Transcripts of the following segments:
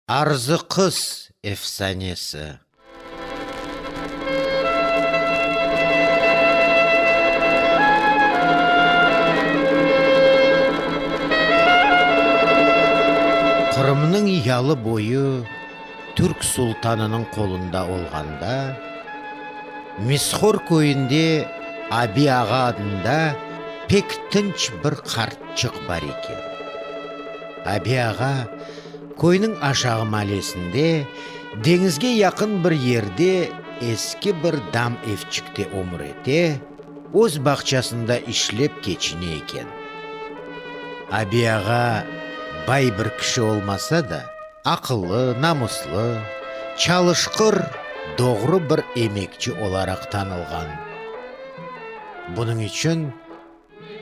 Arzı qız efsanesi. Qırımnıñ yalı boyu türk sultanınıñ qolunda olğanda, Mishor köyünde Abi ağa adında pek tınç bir qartçıq bar eken. Abi ağa Köyniñ aşağı mallesinde, deñizge yaqın bir yerde eski bir dam evçikte ömür ete, öz bağçasında işlep keçine eken. Abi ağa bay bir kişi olmasa da, aqıllı, namuslı, çalışqır, doğru bir emekçi olaraq tanılğan. Bunıñ içün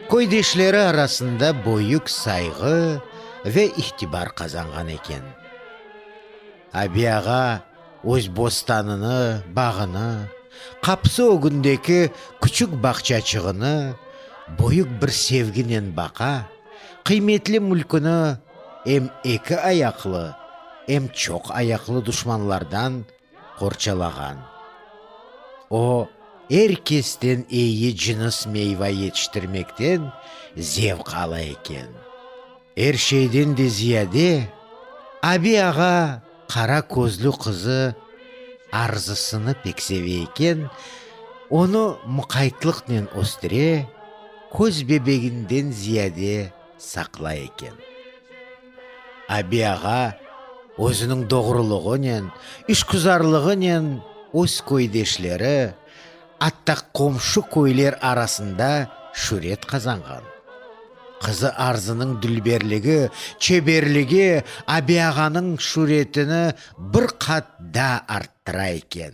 Köydeşleri arasında böyük sayğı ve itibar qazanğan eken. Abi ağa öz bostanını, bağını, qapısı ögündeki küçük bağçaçığını böyük bir sevginen baqa, qıymetli mülküni em eki ayaqlı, em çoq ayaqlı duşmanlardan qorçalağan. O, er kesten eyi cınıs meyva yetiştirmekten zevq ala eken. Er şeyden de ziyade, Abi ağa qara közlü qızı Arzısını pek seve eken, onı muqaytlıqnen östüre, köz bebeginden ziyade saqlay eken. Abi ağa özüniñ doğrulığınen, işküzarlığınen öz köydeşleri, atta qomşu köyler arasında şüret qazanğan. Qızı Arzınıñ dülberligi, çeberligi Abi ağanıñ şüretini bir qat daa arttıra eken.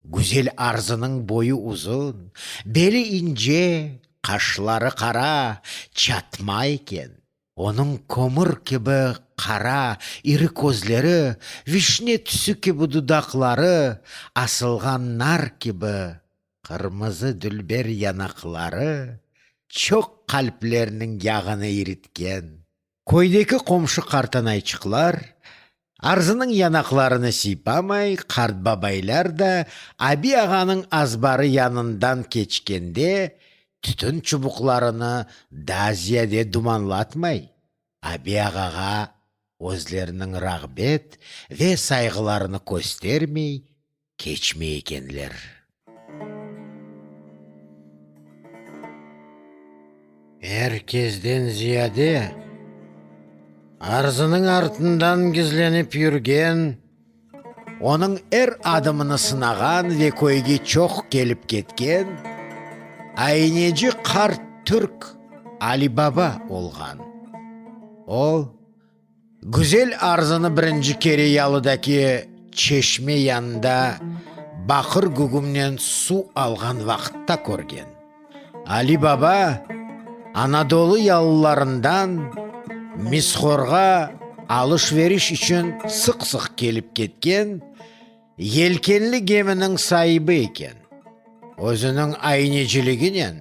Güzel Arzınıñ boyu uzun, beli ince, qaşları qara, çatma eken. Onıñ kömür kibi qara, iri közleri, vişne tüsü kibi dudaqları, asılğan nar kibi qırmızı dülber yanaqları çoq qalplerniñ yağını iritken. Köydeki qomşu qartanayçıqlar Arzınıñ yanaqlarını sıypamay, qartbabaylar da Abi ağanıñ azbarı yanından keçkende tütün çubuqlarını daa ziyade dumanlatmay, Abi ağağa özleriniñ rağbet ve sayğılarını köstermey keçmey ekenler. Er kezden ziyade Arzınıñ artından gizlenip yürgen, onıñ er adımını sınağan ve köyge çoq kelip ketken ayneci qart türk Ali-Baba olğan. O, Güzel Arzını birinci kere yalıdaki çeşme yanında baqır gügümnen suv alğan vaqıtta körgen. Ali baba Anadolu yalılarından Mishorğa alış-veriş içün sıq-sıq kelip ketken yelkenli geminiñ saibi eken. Özüniñ ayneciliginen,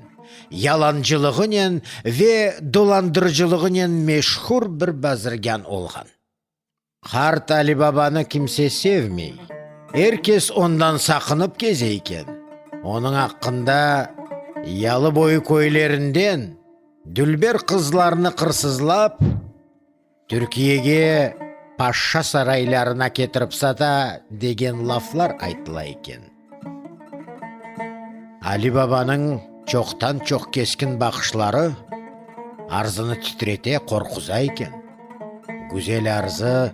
yalancılığınen ve dolandırıcılığınen meşhur bir bazirgân olğan. Qart Ali-babanı kimse sevmey, er kes ondan saqınıp keze eken. Onıñ aqqında yalı boyu köylerinden dülber qızlarnı qırsızlap, Türkiyege paşa saraylarına ketirip sata degen laflar aytıla eken. Ali babanıñ çoqtan-çoq keskin baqışları Arzını titrete, qorquza eken. Güzel Arzı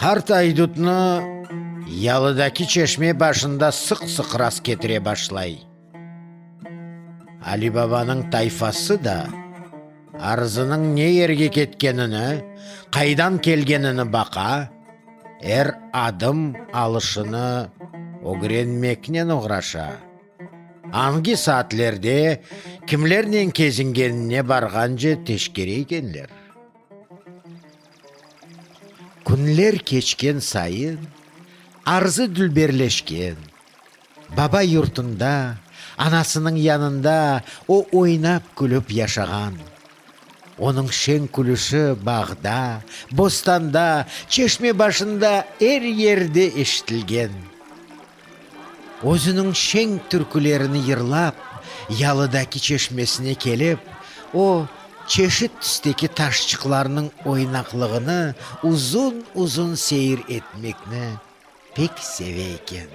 qart aydutnı yalıdaki çeşme başında sıq-sıq rastketire başlay. Ali babanıñ tayfası da Arzınıñ ne yerge ketkenini, qaydan kelgenini baqa, er adım alışını ögrenmeknen oğraşa. Angi saatlerde kimlernen kezingenine barğance teşkere ekenler. Künler keçken sayın Arzı dülberleşken, Baba yurtunda, anasınıñ yanında o oynap-külüp yaşağan. Onıñ şeñ külüşi bağda, bostanda, çeşme başında, er yerde eşitilgen. Özüniñ şeñ türkülerini yırlap, yalıdaki çeşmesine kelip, o, çeşit tüsteki taşçıqlarnıñ oynaqlığını uzun-uzun seyir etmekni pek seve eken.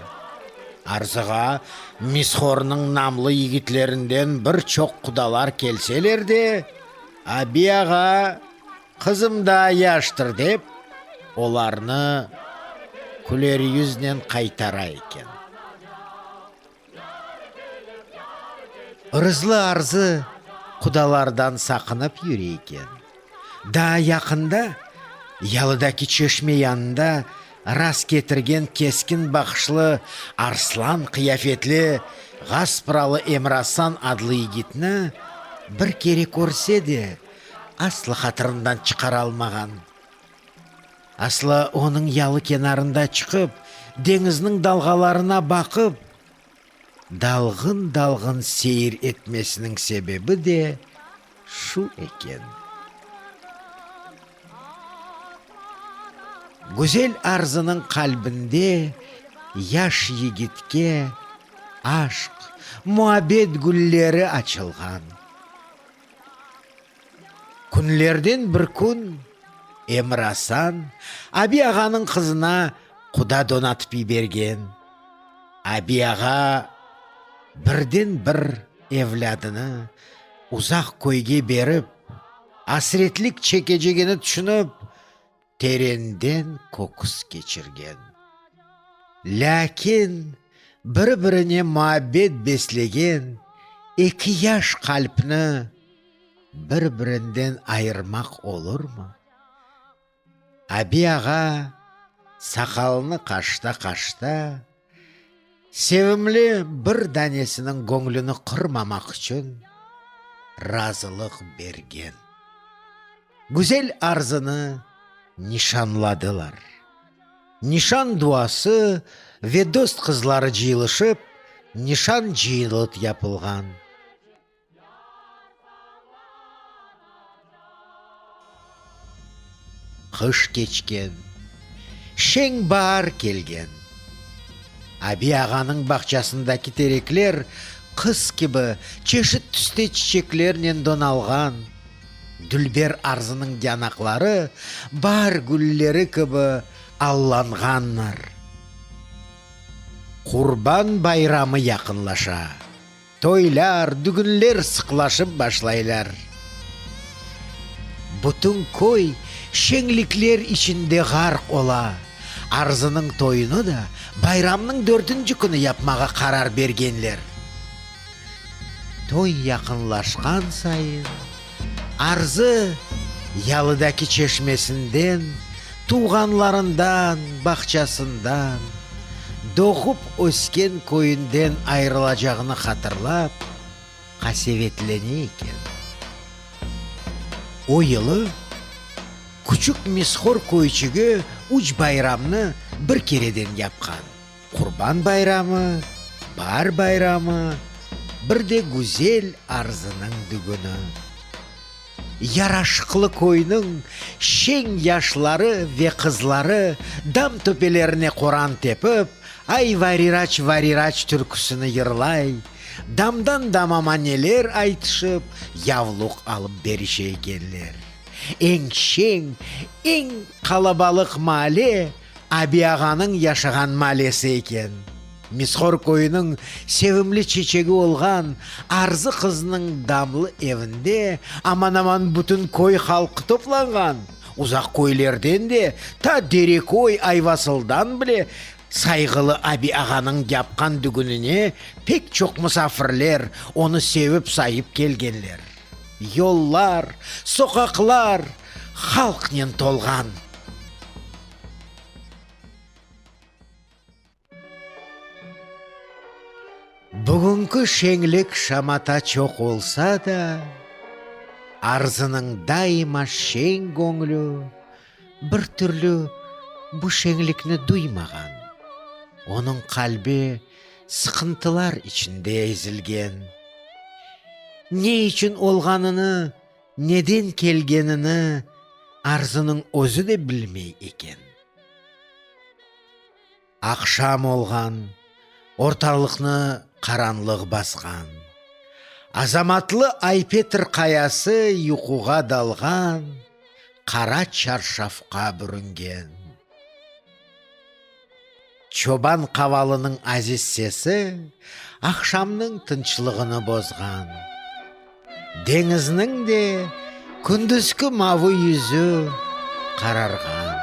Arzığa Mishornıñ namlı yigitlerinden bir çoq qudalar kelseler de, Abiy ağa, qızım daa yaştır dep, olarnı küleryüznen qaytara eken. Rızlı Arzı qudalardan saqınıp yüre eken. Daa yaqında, yalıdaki çeşme yanında rast ketirgen keskin baqışlı, arslan qıyafetli Gaspralı Emirasan adlı yigitni bir kere körse de, aslı hatırından çıqaralmağan. Aslı onıñ yalı kenarında çıqıp, deñizniñ dalğalarına baqıp, dalğın-dalğın seyir etmesiniñ sebebi de şu eken. Güzel Arzınıñ qalbinde yaş yigitke aşq, muabbet gülleri açılğan. Künlerden bir kün Emir-Asan Abiy ağanıñ qızına quda donatıp yibergen. Abiy ağa birden-bir evlâdını uzaq köyge berip, asretlik çekecegini tüşünip, terenden köküs keçirgen. Lâkin bir-birine muabbet beslegen eki yaş qalpni bir-birinden ayırmaq olurmı? Abiy ağa saqalını qaşta-qaşta, sevimli bir danesiniñ göñlüni qırmamaq içün razılıq bergen. Güzel Arzını nişanladılar. Nişan duası ve dost qızları cıyılışıp, nişan cıyınlıt yapılğan. Qış keçken, şeñ baar kelgen. Abiy ağanıñ bağçasındaki terekler qız kibi çeşit tüste çiçeklernen donalğan. Dülber Arzınıñ yanaqları baar gülleri kibi allanğanlar. Qurban bayramı yaqınlaşa. Toylar, dügünler sıqlaşıp başlaylar. Bütün köy şeñlikler içinde ğarq ola. Arzınıñ toyunı da bayramnıñ dörtünci künü yapmağa qarar bergenler. Toy yaqınlaşqan sayın, Arzı yalıdaki çeşmesinden, tuvğanlarından, bağçasından, doğup ösken köyünden ayırılacağını hatırlap, qasevetlene eken. O yılı küçük Mishor köyçigi üç bayramnı bir kereden yapqan. Qurban bayramı, baar bayramı, bir de güzel Arzınıñ dügüni. Yaraşıqlı köyniñ şeñ yaşları ve qızları dam töpelerine qoran tepip, Ay variraç, variraç türküsini yırlay, damdan dama maneler aytışıp, yavluq alıp berişe ekenler. Eñ şeñ, eñ qalabalıq maale Abi ağanıñ yaşağan maalesi eken. Mishor köyüniñ sevimli çeçegi olğan Arzı qıznıñ damlı evinde aman-aman bütün köy halqı toplanğan. Uzaq köylerden de, ta Dereköy, Ayvasıldan bile sayğılı Abi ağanıñ yapqan dügünine pek çoq musafirler onı sevip-sayıp kelgenler. Yollar, soqaqlar halqnen tolğan. Bugünki şeñlik şamata çoq olsa da, Arzınıñ daima şeñ göñlü bir türlü bu şeñlikni duymağan. Onıñ qalbi sıqıntılar içinde ezilgen. Ne içün olğanını. Neden kelgenini Arzınıñ özü de bilmey eken. Aqşam olğan, ortalıqnı qaranlıq basqan. Azamatlı Ay-Petr qayası yuquğa dalğan, qara çarşafqa bürüngen. Çoban qavalınıñ aziz sesi aqşamnıñ tınçlığını bozğan. Deñizniñ de kündüzki mavı yüzü qararğan.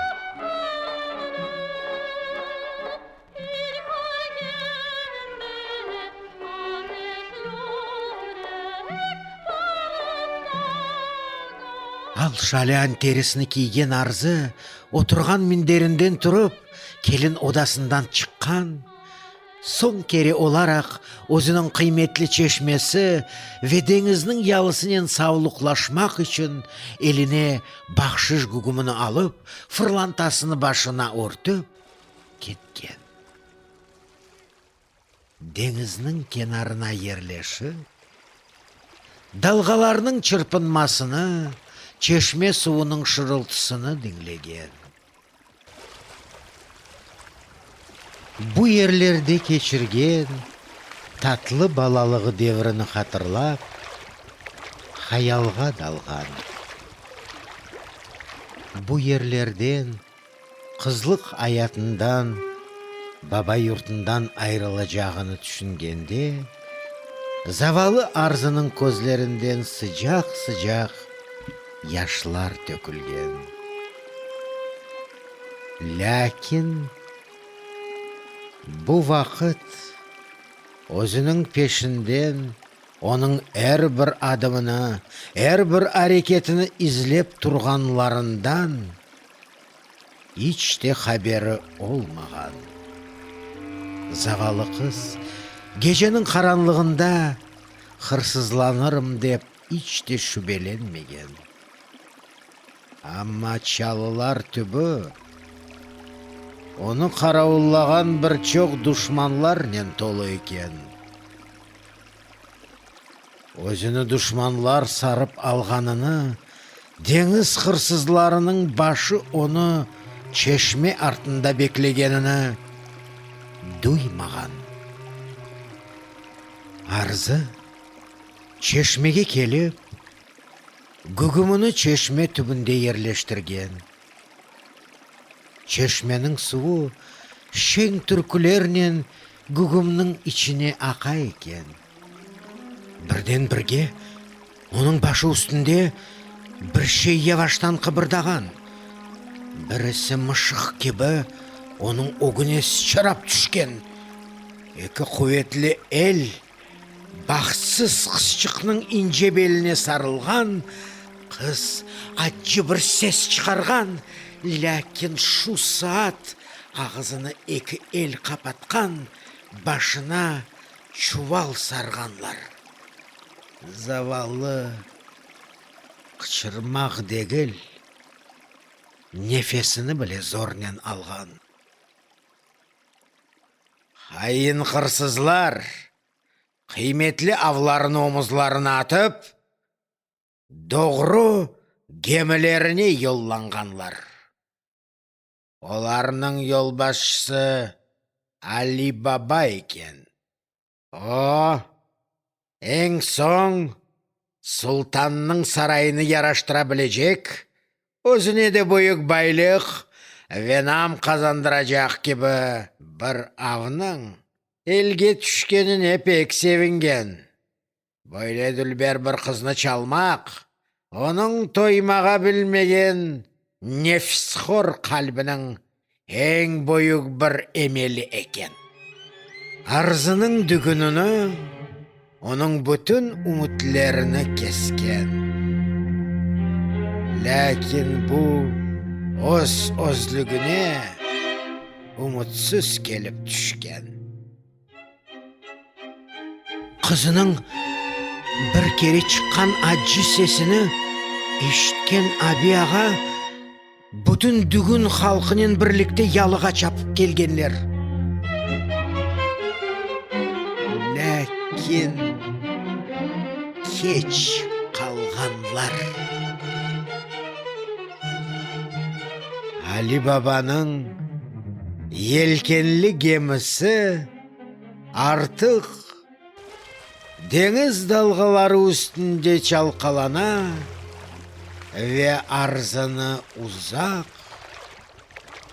Al şalân terisini kiygen Arzı oturğan minderinden turıp, kelin odasından çıqqan, soñ kere olaraq özüniñ qıymetli çeşmesi ve deñizniñ yalısınen savluqlaşmaq içün eline bahşış gügümini alıp, fırlantasını başına örtüp, ketken. Deñizniñ kenarına yerleşip, dalğalarnıñ çırpınmasını, çeşme suvunıñ şırıltısını diñlegen. Bu yerlerde keçirgen tatlı balalığı devrini hatırlap, hayalğa dalğan. Bu yerlerden Qızlıq ayatından, baba yurtından ayırılacağını tüşüngende, zavalı Arzınıñ közlerinden sıcaq-sıcaq yaşlar tökülgen. Lâkin bu vaqıt özüniñ peşinden onıñ er bir adımını, er bir areketini izlep turğanlarından İç de haberi olmağan. Zavallı qız, geceniñ qaranlığında hırsızlanırım dep iç de şübelenmegen. Amma çalılar tübü onı qaravullağan bir çoq duşmanlarnen tolu eken. Özüni duşmanlar sarıp alğanını, deñiz hırsızlarınıñ başı onı çeşme artında beklegenini duymağan. Arzı çeşmege kelip, gügümini çeşme tübünde yerleştirgen. Çeşmeniñ suvu şeñ türkülernen gügümniñ içine aqa eken. Birden-birge onıñ başı üstünde bir şey yavaştan qıbırdağan. Birisi mışıq kibi onıñ ögüne sıçrap tüşken. Eki quvetli el bahtsız qızçıqnıñ ince beline sarılğan, qız accı bir ses çıqarğan, lâkin şu saat ağızını eki el qapatqan, başına çuval sarğanlar. Zavallı qıçırmaq degil, nefesini bile zornen alğan. Hain hırsızlar qıymetli avlarını omuzlarına atıp, doğru gemilerine yollanğanlar. Olarnıñ yolbaşçısı Ali Baba eken. O, eñ soñ sultannıñ sarayını yaraştıra bilecek, özüne de büyük baylıq ve nam qazandıracaq kibi bir avnıñ elge tüşkenine pek sevingen. Böyle dülber bir qıznı çalmaq, onıñ toymağa bilmegen nefishor qalbiniñ eñ büyük bir emeli eken. Arzınıñ dügünini, onıñ bütün ümütlerini kesken. Lâkin bu öz-özlügine ümütsiz kelip tüşken. Qızınıñ bir kere çıqqan accı sesini eşitken Abi ağa bütün dügün halqınen birlikte yalığa çapıp kelgenler. Lâkin keç qalğanlar. Ali-Babanıñ yelkenli gemisi artıq deñiz dalğaları üstünde çalqalana ve Arzını uzaq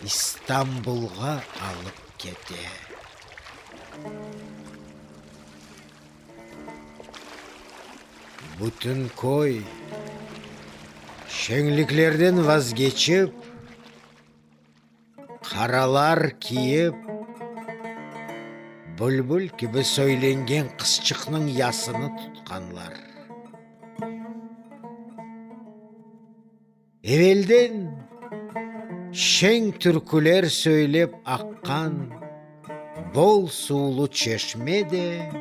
İstanbulğa alıp kete. Bütün köy şeñliklerden vazgeçip, qaralar kiyip, bülbül kibi söylengen qızçıqnıñ yasını tutqanlar. Evelden şeñ türküler söylep aqqan bol suvlu çeşme de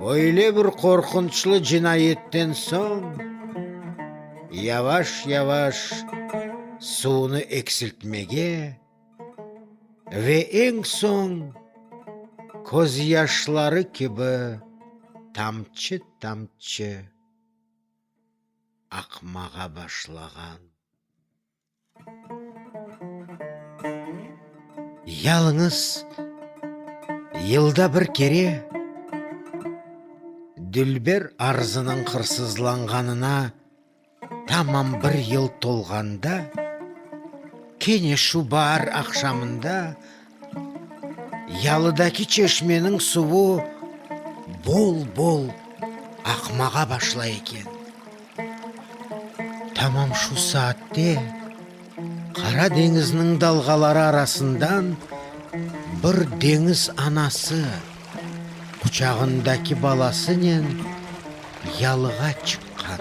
böyle bir qorqunçlı cinayetten soñ yavaş-yavaş suvunı eksiltmege ve eñ soñ közyaşları kibi tamçı-tamçı aqmağa başlağan. Yalıñız yılda bir kere dülber Arzınıñ hırsızlanğanına tamam bir yıl tolğanda, kene şu baar aqşamında Yalıdaki çeşmeniñ suvu bol-bol aqmağa başlay eken. Tamam şu saatte Qara deñizniñ dalğaları arasından bir deñiz anası quçağındaki balasınen yalığa çıqqan.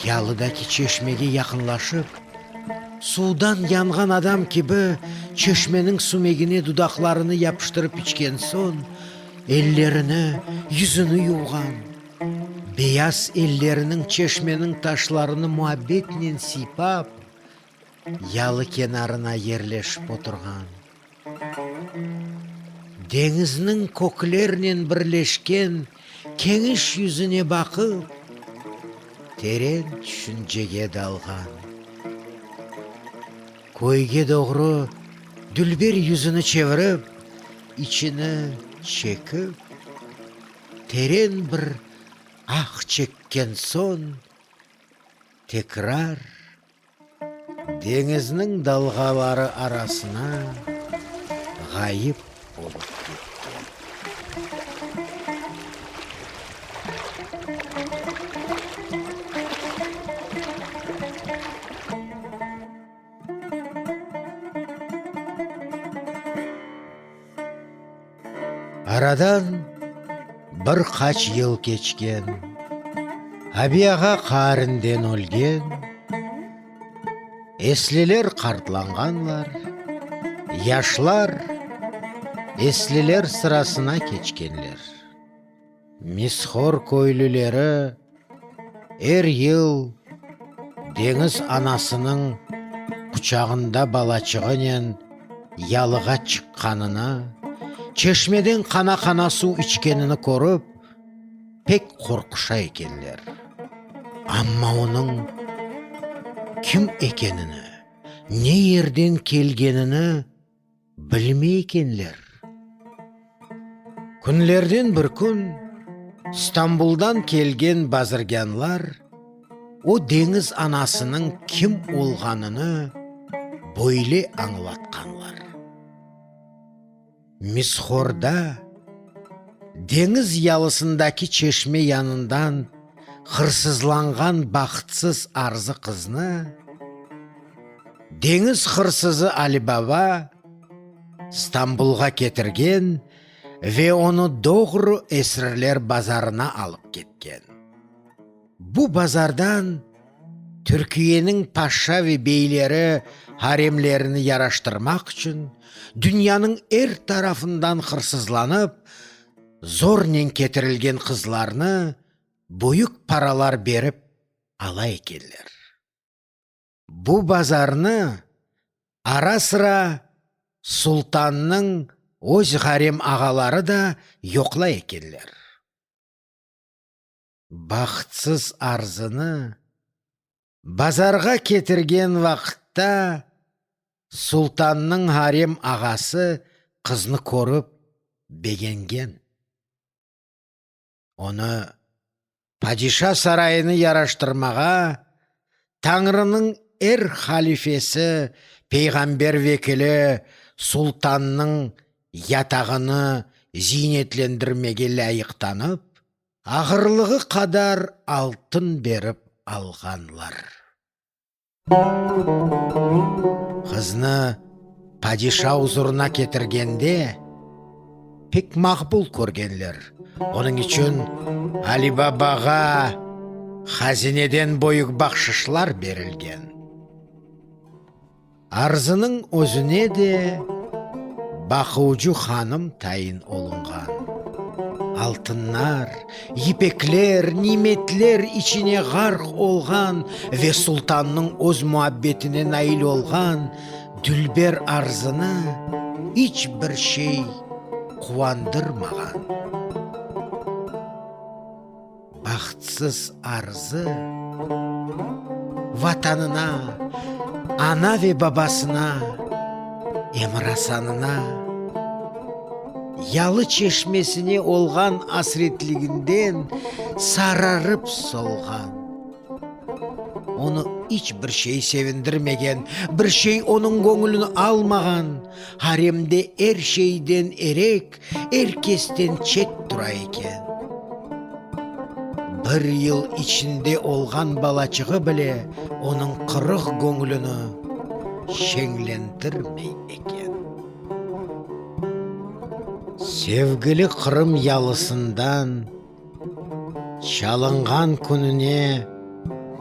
Yalıdaki çeşmege yaqınlaşıp, Suvdan yanğan adam kibi çeşmeniñ sümegine dudaqlarını yapıştırıp içken soñ, ellerini, yüzüni yuvğan. Beyaz elleriniñ çeşmeniñ taşlarını muabbetnen siypap, yalı kenarına yerleşip oturğan. Deñizniñ köklernen birleşken keniş yüzüne baqıp, teren tüşüncege dalğan. Köyge doğru dülber yüzüni çevirip, içini çekip, teren bir ah çekken soñ, tekrar Deñizniñ dalğaları arasına ğayıp olıp ketken. Aradan bir qaç yıl keçken. Abiy ağa qaarinden ölgen. Esliler qartlanğanlar, yaşlar esliler sırasına keçkenler. Mishor köylüleri er yıl deñiz anasınıñ quçağında balaçığınen yalığa çıqqanını, çeşmeden qana-qana suv içkenini körip, pek qorquşa ekenler. Amma onıñ kim ekenini, ne yerden kelgenini bilmey ekenler. Künlerden bir kün İstanbuldan kelgen bazirgânlar o deñiz anasınıñ kim olğanını böyle añlatqanlar. Mishorda, deñiz yalısındaki çeşme yanından hırsızlanğan bahtsız Arzı qıznı, deñiz hırsızı Alibaba Stambulğa ketirgen ve onı doğru esirler bazarına alıp ketken. Bu bazardan Türkiyeniñ paşa ve beyleri haremlerini yaraştırmaq içün dünyanıñ er tarafından hırsızlanıp, zornen ketirilgen qızlarnı büyük paralar berip ala ekenler. Bu bazarnı ara-sıra sultannıñ öz harem ağaları da yoqlay ekenler. Bahtsız Arzını. Bazarğa ketirgen vaqıtta sultannıñ harem ağası qıznı körip begengen. Onı padişa sarayını yaraştırmağa Tañrınıñ er halifesi, peyğamber vekili, sultannıñ yatağını ziynetlendirmege lâyıq tanıp, ağırlığı qadar altın berip alğanlar. Qıznı padişa uzurına ketirgende, pek maqbul körgenler. Onıñ içün Alibabağa hazineden böyük bahşışlar berilgen. Arzınıñ özüne de baquvcı hanım tayin olunğan. Altınlar, yipekler, nimetler içine ğarq olğan ve sultannıñ öz muabbetine nail olğan dülber Arzını iç bir şey quvandırmağan. Bahtsız Arzı Vatanına, ana ve babasına, Emirasanına, yalı çeşmesine olğan asretliginden sararıp solğan. Onı iç bir şey sevindirmegen, bir şey onıñ göñlüni almağan, haremde er şeyden erek, Er kesten çet tura eken. Bir yıl içinde olğan balaçığı bile onıñ qırıq göñlüni şeñlendirmey eken. Sevgili Qırım yalısından çalınğan kününe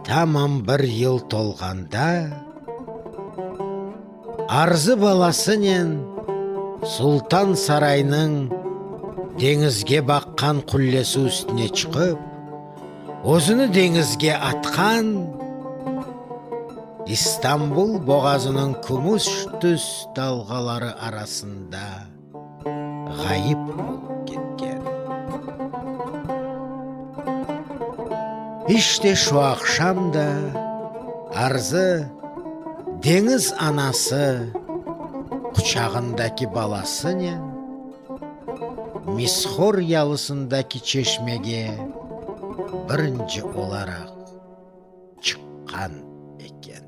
tamam bir yıl tolğanda, Arzı balasınen Sultan saraynıñ deñizge baqqan qullesi üstüne çıqıp, özüni deñizge atqan, İstanbul boğazınıñ kümüş tüs dalğaları arasında ğayıp olıp ketken. İşte şu aqşam da Arzı deñiz anası quçağındaki balasınen Mishor yalısındaki çeşmege birinci olaraq çıqqan eken.